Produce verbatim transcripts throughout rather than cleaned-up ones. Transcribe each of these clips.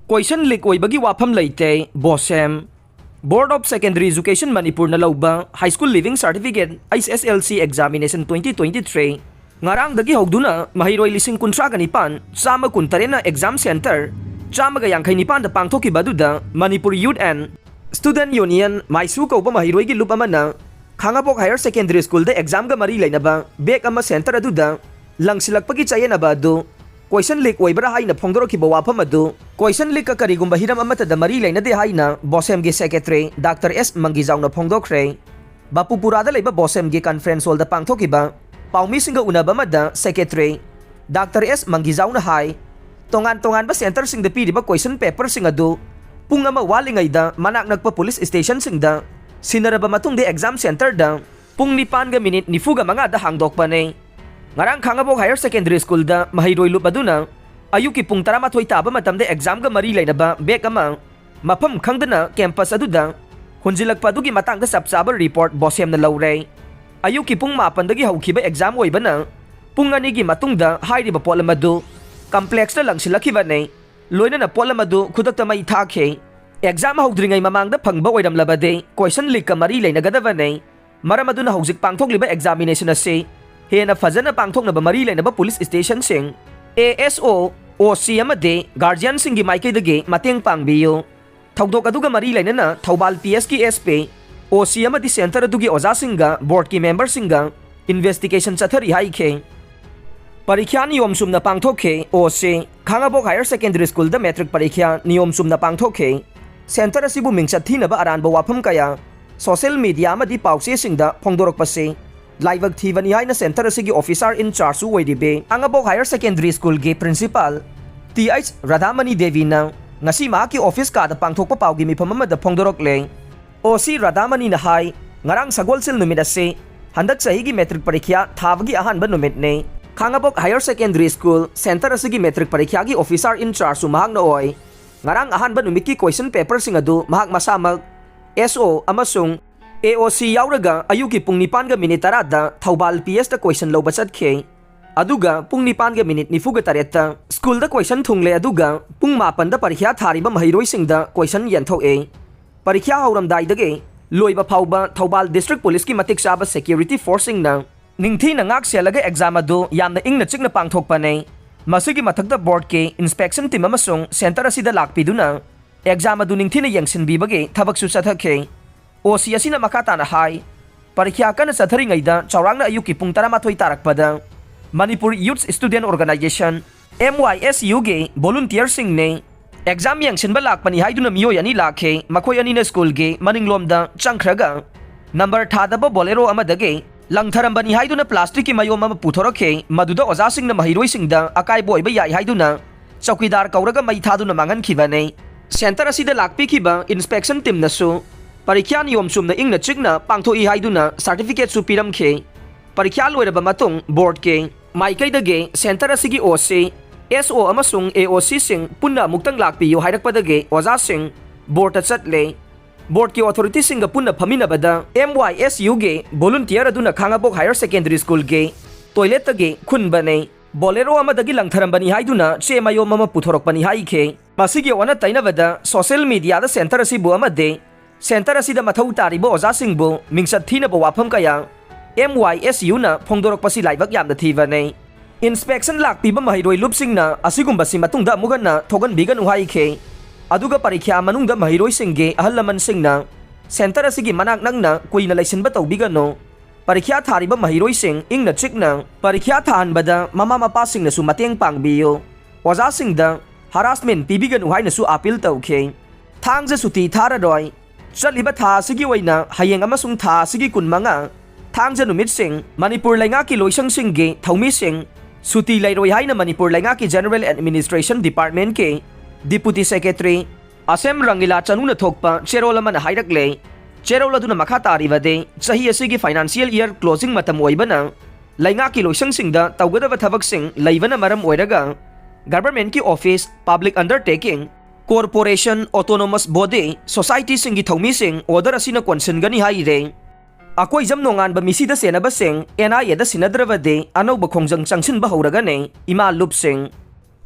Question leak ꯑꯣꯏꯕꯒꯤ ꯋꯥꯐꯝ ꯂꯩꯇꯦ, ꯕꯣꯁꯦꯝ꯫ Board of Secondary Education ꯃꯅꯤꯄꯨꯔꯅ ꯂꯧꯕ High School Leaving Certificate H S L C Examination twenty twenty-three ꯉꯔꯥꯡꯗꯒꯤ ꯍꯧꯗꯨꯅ ꯃꯍꯩꯔꯣꯏ ꯂꯤꯁꯤꯡ ꯀꯨꯟꯊ꯭ꯔꯥꯒ ꯅꯤꯄꯥꯟ, ꯆꯥꯝꯃ ꯀꯨꯟꯇꯔꯦꯠꯅ exam center ꯆꯥꯝꯃꯒ ꯌꯥꯡꯈꯩ ꯅꯤꯄꯥꯟꯗ ꯄꯥꯡꯊꯣꯛꯈꯤꯕ ꯑꯗꯨꯗ Manipur Youth and Student Union, ꯃꯥꯏꯁꯨ ꯀꯧꯕ ꯃꯍꯩꯔꯣꯏꯒꯤ ꯂꯨꯞ ꯑꯃꯅ ꯈꯥꯉꯕꯣꯛ Higher Secondary Schoolꯗ examꯒ ꯃꯔꯤ ꯂꯩꯅꯕ bag ꯑꯃ center ꯑꯗꯨꯗ ꯂꯪꯁꯤꯜꯂꯛꯄꯒꯤ ꯆꯌꯦꯠꯅꯕ ꯑꯗꯨ question leak ꯑꯣꯏꯕ꯭ꯔꯥ ꯍꯥꯏꯅ ꯐꯣꯡꯗꯣꯔꯛꯈꯤꯕ ꯋꯥꯐꯝ ꯑꯗꯨ question leakꯀ ꯀꯔꯤꯒꯨꯝꯕ ꯍꯤꯔꯝ ꯑꯃꯠꯇꯗ ꯃꯔꯤ ꯂꯩꯅꯗꯦ ꯍꯥꯏꯅ ꯕꯣꯁꯦꯝꯒꯤ secretary Doctor S ꯃꯪꯒꯤꯖꯥꯎꯅ ꯐꯣꯡꯗꯣꯛꯈ꯭ꯔꯦ꯫ ꯕꯥꯄꯨꯄꯨꯔꯥꯗ ꯂꯩꯕ ꯕꯣꯁꯦꯝꯒꯤ conference hallꯗ ꯄꯥꯡꯊꯣꯛꯈꯤꯕ ꯄꯥꯎꯃꯤꯁꯤꯡꯒ ꯎꯅꯕ ꯑꯃꯗ secretary Doctor S ꯃꯪꯒꯤꯖꯥꯎꯅ ꯍꯥꯏ, ꯇꯣꯉꯥꯟ ꯇꯣꯉꯥꯟꯕ centerꯁꯤꯡꯗ ꯄꯤꯔꯤꯕ question paperꯁꯤꯡ ꯑꯗꯨ ꯄꯨꯡ ꯑꯃ ꯋꯥꯠꯂꯤꯉꯩꯗ ꯃꯅꯥꯛ ꯅꯛꯄ police stationꯁꯤꯡꯗ ꯁꯤꯟꯅꯔꯕ ꯃꯇꯨꯡꯗ exam centerꯗ ꯄꯨꯡ ꯅꯤꯄꯥꯟꯒ minute ꯅꯤꯐꯨꯒ ꯃꯉꯥꯗ ꯍꯥꯡꯗꯣꯛꯄꯅꯤ꯫ ꯉꯔꯥꯡ ꯈꯥꯉꯕꯣꯛ Higher Secondary Schoolꯗ ꯃꯍꯩꯔꯣꯏ ꯂꯨꯞ ꯑꯗꯨꯅ ꯑꯌꯨꯛꯀꯤ ꯄꯨꯡ ꯇꯔꯥꯃꯥꯊꯣꯏ ꯇꯥꯕ ꯃꯇꯝꯗ examꯒ ꯃꯔꯤ ꯂꯩꯅꯕ bag ꯑꯃ ꯃꯐꯝ ꯈꯪꯗꯅ campus ꯑꯗꯨꯗ ꯍꯨꯟꯖꯤꯜꯂꯛꯄ ꯑꯗꯨꯒꯤ ꯃꯇꯥꯡꯗ ꯆꯞ ꯆꯥꯕ report ꯕꯣꯁꯦꯝꯅ ꯂꯧꯔꯦ꯫ ꯑꯌꯨꯛꯀꯤ ꯄꯨꯡ ꯃꯥꯄꯟꯗꯒꯤ ꯍꯧꯈꯤꯕ exam ꯑꯣꯏꯕꯅ ꯄꯨꯡ ꯑꯅꯤꯒꯤ ꯃꯇꯨꯡꯗ ꯍꯥꯏꯔꯤꯕ ꯄꯣꯠꯂꯝ ꯑꯗꯨ complexꯇ ꯂꯪꯁꯤꯜꯂꯛꯈꯤꯕꯅꯤ꯫ ꯂꯣꯏꯅꯅ ꯄꯣꯠꯂꯝ ꯑꯗꯨ ꯈꯨꯗꯛꯇ ꯃꯩ ꯊꯥꯈꯤ꯫ Exam ꯍꯧꯗ꯭ꯔꯤꯉꯩ ꯃꯃꯥꯡꯗ ꯐꯪꯕ ꯑꯣꯏꯔꯝꯂꯕꯗꯤ question leakꯀ ꯃꯔꯤ ꯂꯩꯅꯒꯗꯕꯅꯤ꯫ ꯃꯔꯝ ꯑꯗꯨꯅ ꯍꯧꯖꯤꯛ ꯄꯥꯡꯊꯣꯛꯂꯤꯕ examination ꯑꯁꯤ ꯍꯦꯟꯅ ꯐꯖꯅ ꯄꯥꯡꯊꯣꯛꯅꯕ ꯃꯔꯤ ꯂꯩꯅꯕ police stationꯁꯤꯡ, A S O, O C ꯑꯃꯗꯤ guardianꯁꯤꯡꯒꯤ ꯃꯥꯏꯀꯩꯗꯒꯤ ꯃꯇꯦꯡ ꯄꯥꯡꯕꯤꯌꯨ꯫ ꯊꯧꯗꯣꯛ ꯑꯗꯨꯒ ꯃꯔꯤ ꯂꯩꯅꯅ ꯊꯧꯕꯥꯜ P S ꯀꯤ S P, O C ꯑꯃꯗꯤ center ꯑꯗꯨꯒꯤ ꯑꯣꯖꯥꯁꯤꯡꯒ boardꯀꯤ memberꯁꯤꯡꯒ investigation ꯆꯠꯊꯔꯤ ꯍꯥꯏꯈꯤ꯫ ꯄꯔꯤꯈ꯭ꯌꯥ ꯅꯤꯌꯣꯝ ꯆꯨꯝꯅ ꯄꯥꯡꯊꯣꯛꯈꯤ꯫ O C, ꯈꯥꯉꯕꯣꯛ Higher Secondary Schoolꯗ matric ꯄꯔꯤꯈ꯭ꯌꯥ ꯅꯤꯌꯣꯝ ꯆꯨꯝꯅ ꯄꯥꯡꯊꯣꯛꯈꯤ꯫ Center ꯑꯁꯤꯕꯨ ꯃꯤꯡꯆꯠ ꯊꯤꯅꯕ ꯑꯔꯥꯟꯕ ꯋꯥꯐꯝ ꯀꯌꯥ social media ꯑꯃꯗꯤ ꯄꯥꯎꯆꯦꯁꯤꯡꯗ ꯐꯣꯡꯗꯣꯔꯛꯄꯁꯤ ꯂꯥꯏꯕꯛ ꯊꯤꯕꯅꯤ ꯍꯥꯏꯅ center ꯑꯁꯤꯒꯤ officer in chargeꯁꯨ ꯑꯣꯏꯔꯤꯕꯤ Khangabok Higher Secondary Schoolꯒꯤ principal T H ꯔꯥꯙꯥꯃꯅꯤ ꯗꯦꯕꯤꯅ ꯉꯁꯤ ꯃꯍꯥꯛꯀꯤ office ꯀꯥꯗ ꯄꯥꯡꯊꯣꯛꯄ ꯄꯥꯎꯒꯤ ꯃꯤꯐꯝ ꯑꯃꯗ ꯐꯣꯡꯗꯣꯔꯛꯂꯦ꯫ O C ꯔꯥꯙꯥꯃꯅꯤꯅ ꯍꯥꯏ, ꯉꯔꯥꯡ ꯁꯒꯣꯜꯁꯦꯜ ꯅꯨꯃꯤꯠ ꯑꯁꯤ ꯍꯟꯗꯛ ꯆꯍꯤꯒꯤ matric ꯄꯔꯤꯈ꯭ꯌꯥ ꯊꯥꯕꯒꯤ ꯑꯍꯥꯟꯕ ꯅꯨꯃꯤꯠꯅꯤ꯫ ꯈꯥꯉꯕꯣꯛ Higher Secondary School center ꯑꯁꯤꯒꯤ matric ꯄꯔꯤꯈ꯭ꯌꯥꯒꯤ officer in chargeꯁꯨ ꯃꯍꯥꯛꯅ ꯑꯣꯏ꯫ ꯉꯔꯥꯡ ꯑꯍꯥꯟꯕ ꯅꯨꯃꯤꯠꯀꯤ question paperꯁꯤꯡ ꯑꯗꯨ ꯃꯍꯥꯛ ꯃꯁꯥꯃꯛ S O ꯑꯃꯁꯨꯡ A O C ꯌꯥꯎꯔꯒ ꯑꯌꯨꯛꯀꯤ ꯄꯨꯡ ꯅꯤꯄꯥꯟꯒ minute ꯇꯔꯥꯗ ꯊꯧꯕꯥꯜ P S ꯇ question ꯂꯧꯕ ꯆꯠꯈꯤ꯫ ꯑꯗꯨꯒ ꯄꯨꯡ ꯅꯤꯄꯥꯟꯒ ꯃꯤꯅꯤꯠ ꯅꯤꯐꯨꯒ ꯇꯔꯦꯠꯇ ꯁ꯭ꯀꯨꯜꯗ ꯀꯣꯏꯁꯟ ꯊꯨꯡꯂꯦ, ꯑꯗꯨꯒ ꯄꯨꯡ ꯃꯥꯄꯟꯗ ꯄꯔꯤꯈ꯭ꯌꯥ ꯊꯥꯔꯤꯕ ꯃꯍꯩꯔꯣꯏꯁꯤꯡꯗ ꯀꯣꯏꯁꯟ ꯌꯦꯟꯊꯣꯛꯑꯦ꯫ ꯄꯔꯤꯈ꯭ꯌꯥ ꯍꯧꯔꯝꯗꯥꯏꯗꯒꯤ ꯂꯣꯏꯕ ꯐꯥꯎꯕ ꯊꯧꯕꯥꯜ ꯗꯤꯁꯇ꯭ꯔꯤꯛ ꯄꯨꯂꯤꯁꯀꯤ ꯃꯇꯤꯛ ꯆꯥꯕ ꯁꯦꯀ꯭ꯌꯨꯔꯤꯇꯤ ꯐꯣꯔꯁꯁꯤꯡꯅ ꯅꯤꯡꯊꯤꯅ ꯉꯥꯛ ꯁꯦꯜꯂꯒ ꯑꯦꯛꯖꯥꯝ ꯑꯗꯨ ꯌꯥꯝꯅ ꯏꯪꯅ ꯆꯤꯛꯅ ꯄꯥꯡꯊꯣꯛꯄꯅꯤ꯫ ꯃꯁꯤꯒꯤ ꯃꯊꯛꯇ ꯕꯣꯔꯗꯀꯤ ꯏꯟꯁꯄꯦꯛꯁꯟ ꯇꯤꯝ ꯑꯃꯁꯨꯡ ꯁꯦꯟꯇꯔ ꯑꯁꯤꯗ ꯂꯥꯛꯄꯤꯗꯨꯅ ꯑꯦꯛꯖꯥꯝ ꯑꯗꯨ ꯅꯤꯡꯊꯤꯅ ꯌꯦꯡꯁꯤꯟꯕꯤꯕꯒꯤ ꯊꯕꯛꯁꯨ ꯆꯠꯊꯈꯤ꯫ ꯑꯣ ꯁꯤ ꯑꯁꯤꯅ ꯃꯈꯥ ꯇꯥꯅ ꯍꯥꯏ, ꯄꯔꯤꯈ꯭ꯌꯥ ꯀꯟꯅ ꯆꯠꯊꯔꯤꯉꯩꯗ ꯆꯥꯎꯔꯥꯛꯅ ꯑꯌꯨꯛꯀꯤ ꯄꯨꯡ ꯇꯔꯥꯃꯥꯊꯣꯏ ꯇꯥꯔꯛꯄꯗ Manipur youths student organisation, M Y S ꯌꯨꯒꯤ ꯚꯣꯂꯨꯟꯇꯤꯌꯔꯁꯤꯡꯅ ꯑꯦꯛꯖꯥꯝ ꯌꯦꯡꯁꯤꯟꯕ ꯂꯥꯛꯄꯅꯤ ꯍꯥꯏꯗꯨꯅ ꯃꯤꯑꯣꯏ ꯑꯅꯤ ꯂꯥꯛꯈꯤ꯫ ꯃꯈꯣꯏ ꯑꯅꯤꯅ ꯁ꯭ꯀꯨꯜꯒꯤ ꯃꯅꯤꯡꯂꯣꯝꯗ ꯆꯪꯈ꯭ꯔꯒ ꯅꯝꯕꯔ ꯊꯥꯗꯕ ꯕꯣꯂꯦꯔꯣ ꯑꯃꯗꯒꯤ ꯂꯪꯊꯔꯝꯕꯅꯤ ꯍꯥꯏꯗꯨꯅ ꯄ꯭ꯂꯥꯁꯇꯤꯛꯀꯤ ꯃꯌꯣꯝ ꯑꯃ ꯄꯨꯊꯣꯔꯛꯈꯤ꯫ ꯃꯗꯨꯗ ꯑꯣꯖꯥꯁꯤꯡꯅ ꯃꯍꯩꯔꯣꯏꯁꯤꯡꯗ ꯑꯀꯥꯏꯕ ꯑꯣꯏꯕ ꯌꯥꯏ ꯍꯥꯏꯗꯨꯅ ꯆꯧꯀꯤꯗꯥꯔ ꯀꯧꯔꯒ ꯃꯩ ꯊꯥꯗꯨꯅ ꯃꯥꯡꯍꯟꯈꯤꯕꯅꯤ꯫ ꯁꯦꯟꯇꯔ ꯑꯁꯤꯗ ꯂꯥꯛꯄꯤꯈꯤꯕ ꯏꯟꯁꯄꯦꯛꯁꯟ ꯇꯤꯝꯅꯁꯨ ꯄꯔꯤꯈ꯭ꯌꯥ ꯅꯤꯌꯣꯝ ꯆꯨꯝꯅ ꯏꯪꯅ ꯆꯤꯛꯅ ꯄꯥꯡꯊꯣꯛꯏ ꯍꯥꯏꯗꯨꯅ ꯁꯥꯔꯇꯤꯐꯤꯀꯦꯠꯁꯨ ꯄꯤꯔꯝꯈꯤ꯫ ꯄꯔꯤꯈ꯭ꯌꯥ ꯂꯣꯏꯔꯕ ꯃꯇꯨꯡ ꯕꯣꯔꯗꯀꯤ ꯃꯥꯏꯀꯩꯗꯒꯤ ꯁꯦꯟꯇꯔ ꯑꯁꯤꯒꯤ ꯑꯣ ꯁꯤ, ꯑꯦꯁ ꯑꯣ ꯑꯃꯁꯨꯡ ꯑꯦ ꯑꯣ ꯁꯤꯁꯤꯡ ꯄꯨꯟꯅ ꯑꯃꯨꯛꯇꯪ ꯂꯥꯛꯄꯤꯌꯨ ꯍꯥꯏꯔꯛꯄꯗꯒꯤ ꯑꯣꯖꯥꯁꯤꯡ ꯕꯣꯔꯗꯇ ꯆꯠꯂꯦ꯫ ꯕꯣꯔꯗꯀꯤ ꯑꯣꯊꯣꯔꯤꯇꯤꯁꯤꯡꯒ ꯄꯨꯟꯅ ꯐꯝꯃꯤꯟꯅꯕꯗ ꯑꯦꯝ ꯋꯥꯏ ꯑꯦꯁ ꯌꯨꯒꯤ ꯚꯣꯂꯨꯟꯇꯤꯌꯔ ꯑꯗꯨꯅ ꯈꯥꯉꯕꯣꯛ ꯍꯥꯌꯔ ꯁꯦꯀꯦꯟꯗꯔꯤ ꯁ꯭ꯀꯨꯜꯒꯤ ꯇꯣꯏꯂꯦꯠꯇꯒꯤ ꯈꯨꯟꯕꯅꯤ꯫ ꯕꯣꯂꯦꯔꯣ ꯑꯃꯗꯒꯤ ꯂꯪꯊꯔꯝꯕꯅꯤ ꯍꯥꯏꯗꯨꯅ ꯆꯦ ꯃꯌꯣꯝ ꯑꯃ ꯄꯨꯊꯣꯔꯛꯄꯅꯤ ꯍꯥꯏꯈꯤ꯫ ꯃꯁꯤꯒꯤ ꯑꯣꯟꯅ ꯇꯩꯅꯕꯗ ꯁꯣꯁꯤꯌꯦꯜ ꯃꯤꯗꯤꯌꯥꯗ ꯁꯦꯟꯇꯔ ꯑꯁꯤꯕꯨ ꯑꯃꯗꯤ ꯁꯦꯟꯇꯔ ꯑꯁꯤꯗ ꯃꯊꯧ ꯇꯥꯔꯤꯕ ꯑꯣꯖꯥꯁꯤꯡꯕꯨ ꯃꯤꯡꯆꯠ ꯊꯤꯅꯕ ꯋꯥꯐꯝ ꯀꯌꯥ ꯑꯦꯝ ꯋꯥꯏ ꯑꯦꯁ ꯌꯨꯅ ꯐꯣꯡꯗꯣꯔꯛꯄꯁꯤ ꯂꯥꯏꯕꯛ ꯌꯥꯝꯅ ꯊꯤꯕꯅꯤ꯫ ꯏꯟꯁꯄꯦꯛꯁꯟ ꯂꯥꯛꯄꯤꯕ ꯃꯍꯩꯔꯣꯏ ꯂꯨꯞꯁꯤꯡꯅ ꯑꯁꯤꯒꯨꯝꯕꯁꯤ ꯃꯇꯨꯡꯗ ꯑꯃꯨꯛ ꯍꯟꯅ ꯊꯣꯛꯍꯟꯕꯤꯒꯅꯨ ꯍꯥꯏꯈꯤ꯫ ꯑꯗꯨꯒ ꯄꯔꯤꯈ꯭ꯌꯥ ꯃꯅꯨꯡꯗ ꯃꯍꯩꯔꯣꯏꯁꯤꯡꯒꯤ ꯑꯍꯜ ꯂꯃꯟꯁꯤꯡꯅ ꯁꯦꯟꯇꯔ ꯑꯁꯤꯒꯤ ꯃꯅꯥꯛ ꯅꯛꯅ ꯀꯨꯏꯅ ꯂꯩꯁꯤꯟꯕ ꯇꯧꯕꯤꯒꯅꯨ꯫ ꯄꯔꯤꯈ꯭ꯌꯥ ꯊꯥꯔꯤꯕ ꯃꯍꯩꯔꯣꯏꯁꯤꯡ ꯏꯪꯅ ꯆꯤꯛꯅ ꯄꯔꯤꯈ꯭ꯌꯥ ꯊꯥꯍꯟꯕꯗ ꯃꯃꯥ ꯃꯄꯥꯁꯤꯡꯅꯁꯨ ꯃꯇꯦꯡ ꯄꯥꯡꯕꯤꯌꯨ꯫ ꯑꯣꯖꯥꯁꯤꯡꯗ ꯍꯔꯥꯁꯃꯦꯟ ꯄꯤꯕꯤꯒꯅꯨ ꯍꯥꯏꯅꯁꯨ ꯑꯥꯄꯤꯜ ꯇꯧꯈꯤ꯫ ꯊꯥꯡꯖ ꯁꯨꯇꯤ ꯊꯥꯔꯔꯣꯏ꯫ ꯆꯠꯂꯤꯕ ꯊꯥ ꯑꯁꯤꯒꯤ ꯑꯣꯏꯅ ꯍꯌꯦꯡ ꯑꯃꯁꯨꯡ ꯊꯥ ꯑꯁꯤꯒꯤ ꯀꯨꯟꯃꯉꯥ ꯊꯥꯡꯖ ꯅꯨꯃꯤꯠꯁꯤꯡ ꯃꯅꯤꯄꯨꯔ ꯂꯩꯉꯥꯛꯀꯤ ꯂꯣꯏꯁꯪꯁꯤꯡꯒꯤ ꯊꯧꯃꯤꯁꯤꯡ ꯁꯨꯇꯤ ꯂꯩꯔꯣꯏ ꯍꯥꯏꯅ ꯃꯅꯤꯄꯨꯔ ꯂꯩꯉꯥꯛꯀꯤ ꯖꯦꯅꯔꯦꯜ ꯑꯦꯗꯃꯤꯅꯤꯁꯇ꯭ꯔꯦꯁꯟ ꯗꯤꯄꯥꯔꯠꯃꯦꯟꯠꯀꯤ ꯗꯤꯄꯨꯇꯤ ꯁꯦꯀ꯭ꯔꯦꯇꯔꯤ ꯑꯁꯦꯝ ꯔꯪꯒꯤꯂꯥ ꯆꯅꯨꯅ ꯊꯣꯛꯄ ꯆꯦꯔꯣꯜ ꯑꯃꯅ ꯍꯥꯏꯔꯛꯂꯦ꯫ ꯆꯦꯔꯣꯜ ꯑꯗꯨꯅ ꯃꯈꯥ ꯇꯥꯔꯤꯕꯗꯤ, ꯆꯍꯤ ꯑꯁꯤꯒꯤ ꯐꯥꯏꯅꯥꯟꯁꯤꯌꯦꯜ ꯏꯌꯔ ꯀ꯭ꯂꯣꯖꯤꯡ ꯃꯇꯝ ꯑꯣꯏꯕꯅ ꯂꯩꯉꯥꯛꯀꯤ ꯂꯣꯏꯁꯪꯁꯤꯡꯗ ꯇꯧꯒꯗꯕ ꯊꯕꯛꯁꯤꯡ ꯂꯩꯕꯅ ꯃꯔꯝ ꯑꯣꯏꯔꯒ ꯒꯚꯔꯟꯃꯦꯟꯠꯀꯤ office, public undertaking, corporation, autonomous body, ꯁꯣꯁꯥꯏꯇꯤꯁꯤꯡꯒꯤ ꯊꯧꯃꯤꯁꯤꯡ ꯑꯣꯔꯗꯔ ꯑꯁꯤꯅ ꯀꯣꯟꯁꯤꯟꯒꯅꯤ ꯍꯥꯏꯔꯦ꯫ ꯑꯀꯣꯏꯖꯝ ꯅꯣꯡꯉꯥꯟꯕ ꯃꯤꯁꯤꯗ ꯁꯦꯟꯅꯕꯁꯤꯡ ꯑꯦꯟ ꯑꯥꯏ ꯑꯦꯗ ꯁꯤꯟꯅꯗ꯭ꯔꯕꯗꯤ ꯑꯅꯧꯕ ꯈꯣꯡꯖꯪ ꯆꯪꯁꯤꯟꯕ ꯍꯧꯔꯒꯅꯤ꯫ ꯏꯃꯥ ꯂꯨꯞꯁꯤꯡ꯫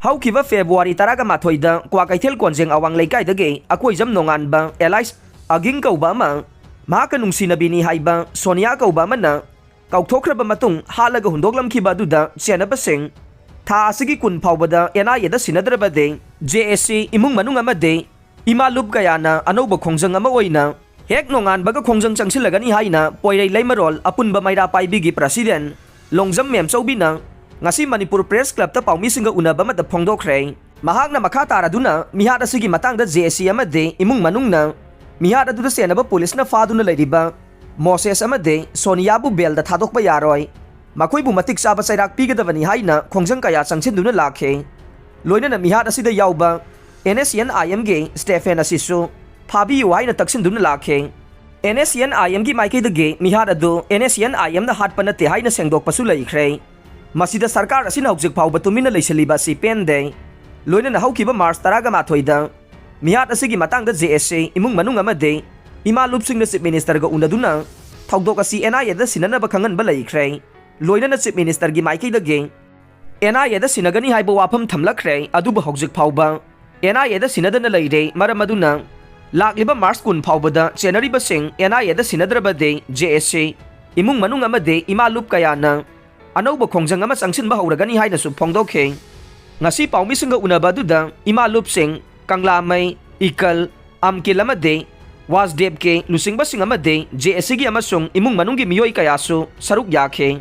ꯍꯧꯈꯤꯕ ꯐꯦꯕ꯭ꯔꯨꯋꯥꯔꯤ ꯇꯔꯥꯒ ꯃꯥꯊꯣꯏꯗ ꯀ꯭ꯋꯥꯀꯩꯊꯦꯜ ꯀꯣꯟꯖꯦꯡ ꯑꯋꯥꯡ ꯂꯩꯀꯥꯏꯗꯒꯤ ꯑꯀꯣꯏꯖꯝ ꯅꯣꯡꯉꯥꯟꯕ alias ꯑꯒꯤꯡ ꯀꯧꯕ ꯑꯃ, ꯃꯍꯥꯛꯀ ꯅꯨꯡꯁꯤꯅꯕꯤꯅꯤ ꯍꯥꯏꯕ ꯁꯣꯅꯤꯌꯥ ꯀꯧꯕ ꯑꯃꯅ ꯀꯥꯎꯊꯣꯛꯈ꯭ꯔꯕ ꯃꯇꯨꯡ ꯍꯥꯠꯂꯒ ꯍꯨꯟꯗꯣꯛꯂꯝꯈꯤꯕ ꯑꯗꯨꯗ ꯁꯦꯟꯅꯕꯁꯤꯡ ꯊꯥ ꯑꯁꯤꯒꯤ ꯀꯨꯟ ꯐꯥꯎꯕꯗ and I aid ꯁꯤꯟꯅꯗ꯭ꯔꯕꯗꯤ J S C ꯏꯃꯨꯡ ꯃꯅꯨꯡ ꯑꯃꯗꯤ ꯏꯃꯥ ꯂꯨꯞ ꯀꯌꯥꯅ ꯑꯅꯧꯕ ꯈꯣꯡꯖꯪ ꯑꯃ ꯑꯣꯏꯅ ꯍꯦꯛ ꯅꯣꯡꯉꯥꯟꯕꯒ ꯈꯣꯡꯖꯪ ꯆꯪꯁꯤꯜꯂꯒꯅꯤ ꯍꯥꯏꯅ ꯄꯣꯏꯔꯩ ꯂꯩꯃꯔꯣꯜ ꯑꯄꯨꯟꯕ ꯃꯩꯔꯥ ꯄꯥꯏꯕꯤꯒꯤ president ꯂꯣꯡꯖꯝ ꯃꯦꯝꯆꯧꯕꯤꯅ ꯉꯁꯤ ꯃꯅꯤꯄꯨꯔ ꯄ꯭ꯔꯦꯁ ꯀ꯭ꯂꯕꯇ ꯄꯥꯎꯃꯤꯁꯤꯡꯒ ꯎꯅꯕ ꯑꯃꯗ ꯐꯣꯡꯗꯣꯛꯈ꯭ꯔꯦ꯫ ꯃꯍꯥꯛꯅ ꯃꯈꯥ ꯇꯥꯔꯗꯨꯅ ꯃꯤꯍꯥꯠ ꯑꯁꯤꯒꯤ ꯃꯇꯥꯡꯗ ꯖꯦ ꯑꯦꯁ ꯁꯤ ꯑꯃꯗꯤ ꯏꯃꯨꯡ ꯃꯅꯨꯡꯅ ꯃꯤꯍꯥꯠ ꯑꯗꯨꯗ ꯁꯦꯟꯅꯕ ꯄꯨꯂꯤꯁꯅ ꯐꯥꯗꯨꯅ ꯂꯩꯔꯤꯕ ꯃꯣꯁꯦꯁ ꯑꯃꯗꯤ ꯁꯣꯅꯤꯌꯥꯕꯨ ꯕꯦꯜꯗ ꯊꯥꯗꯣꯛꯄ ꯌꯥꯔꯣꯏ, ꯃꯈꯣꯏꯕꯨ ꯃꯇꯤꯛ ꯆꯥꯕ ꯆꯩꯔꯥꯛ ꯄꯤꯒꯗꯕꯅꯤ ꯍꯥꯏꯅ ꯈꯣꯡꯖꯪ ꯀꯌꯥ ꯆꯪꯁꯤꯟꯗꯨꯅ ꯂꯥꯛꯈꯤ꯫ ꯂꯣꯏꯅꯅ ꯃꯤꯍꯥꯠ ꯑꯁꯤꯗ ꯌꯥꯎꯕ ꯑꯦꯟ ꯑꯦꯁ ꯁꯤ ꯑꯦꯟ ꯑꯥꯏ ꯑꯦꯝꯒꯤ ꯁ꯭ꯇꯦꯐꯦꯟ ꯑꯁꯤꯁꯨ ꯐꯥꯕꯤꯌꯨ ꯍꯥꯏꯅ ꯇꯛꯁꯤꯟꯗꯨꯅ ꯂꯥꯛꯈꯤ꯫ ꯑꯦꯟ ꯑꯦꯁ ꯁꯤ ꯑꯦꯟ ꯑꯥꯏ ꯑꯦꯝꯒꯤ ꯃꯥꯏꯀꯩꯗꯒꯤ ꯃꯤꯍꯥꯠ ꯑꯗꯨ ꯑꯦꯟ ꯑꯦꯁ ꯁꯤ ꯑꯦꯟ ꯑꯥꯏ ꯑꯦꯝꯅ ꯍꯥꯠꯄ ꯅꯠꯇꯦ ꯍꯥꯏꯅ ꯁꯦꯡꯗꯣꯛꯄꯁꯨ ꯂꯩꯈ꯭ꯔꯦ꯫ ꯃꯁꯤꯗ ꯁꯔꯀꯥꯔ ꯑꯁꯤꯅ ꯍꯧꯖꯤꯛ ꯐꯥꯎꯕ ꯇꯨꯃꯤꯟꯅ ꯂꯩꯁꯤꯜꯂꯤꯕ ꯑꯁꯤ ꯄꯦꯟꯗꯦ꯫ ꯂꯣꯏꯅꯅ ꯍꯧꯈꯤꯕ ꯃꯥꯔꯆ ꯇꯔꯥꯒ ꯃꯥꯊꯣꯏꯗ ꯃꯤꯍꯥꯠ ꯑꯁꯤꯒꯤ ꯃꯇꯥꯡꯗ ꯖꯦ ꯑꯦꯁ ꯁꯤ ꯏꯃꯨꯡ ꯃꯅꯨꯡ ꯑꯃꯗꯤ ꯏꯃꯥ ꯂꯨꯞꯁꯤꯡꯅ ꯆꯤꯐ ꯃꯤꯅꯤꯁꯇꯔꯒ ꯎꯅꯗꯨꯅ ꯊꯧꯗꯣꯛ ꯑꯁꯤ ꯑꯦꯟ ꯑꯥꯏ ꯑꯦꯗ ꯁꯤꯟꯅꯅꯕ ꯈꯪꯍꯟꯕ ꯂꯩꯈ꯭ꯔꯦ꯫ ꯂꯣꯏꯅꯅ ꯆꯤꯐ ꯃꯤꯅꯤꯁꯇꯔꯒꯤ ꯃꯥꯏꯀꯩꯗꯒꯤ ꯑꯦꯟ ꯑꯥꯏ ꯑꯦꯗ ꯁꯤꯟꯅꯒꯅꯤ ꯍꯥꯏꯕ ꯋꯥꯐꯝ ꯊꯝꯂꯛꯈ꯭ꯔꯦ꯫ ꯑꯗꯨꯕꯨ ꯍꯧꯖꯤꯛ ꯐꯥꯎꯕ ꯑꯦꯟ ꯑꯥꯏ ꯑꯦꯗ ꯁꯤꯟꯅꯗꯅ ꯂꯩꯔꯦ꯫ ꯃꯔꯝ ꯑꯗꯨꯅ ꯂꯥꯛꯂꯤꯕ ꯃꯥꯔꯆ ꯀꯨꯟ ꯐꯥꯎꯕꯗ ꯆꯦꯟꯅꯔꯤꯕꯁꯤꯡ and I aid ꯁꯤꯟꯅꯗ꯭ꯔꯕꯗꯤ J S C ꯏꯃꯨꯡ ꯃꯅꯨꯡ ꯑꯃꯗꯤ ꯏꯃꯥ ꯂꯨꯞ ꯀꯌꯥꯅ ꯑꯅꯧꯕ ꯈꯣꯡꯖꯪ ꯑꯃ ꯆꯪꯁꯤꯟꯕ ꯍꯧꯔꯒꯅꯤ ꯍꯥꯏꯅꯁꯨ ꯐꯣꯡꯗꯣꯛꯈꯤ꯫ ꯉꯁꯤ ꯄꯥꯎꯃꯤꯁꯤꯡꯒ ꯎꯅꯕ ꯑꯗꯨꯗ ꯏꯃꯥ ꯂꯨꯞꯁꯤꯡ ꯀꯪꯂꯥꯃꯩ, ꯏꯀꯜ, ꯑꯝꯀꯤꯜ ꯑꯃꯗꯤ ꯋꯥꯁꯗꯦꯕꯀꯤ ꯂꯨꯆꯤꯡꯕꯁꯤꯡ ꯑꯃꯗꯤ ꯖꯦ ꯑꯦꯁ ꯁꯤꯒꯤ ꯑꯃꯁꯨꯡ ꯏꯃꯨꯡ ꯃꯅꯨꯡꯒꯤ ꯃꯤꯑꯣꯏ ꯀꯌꯥꯁꯨ ꯁꯔꯨꯛ ꯌꯥꯈꯤ꯫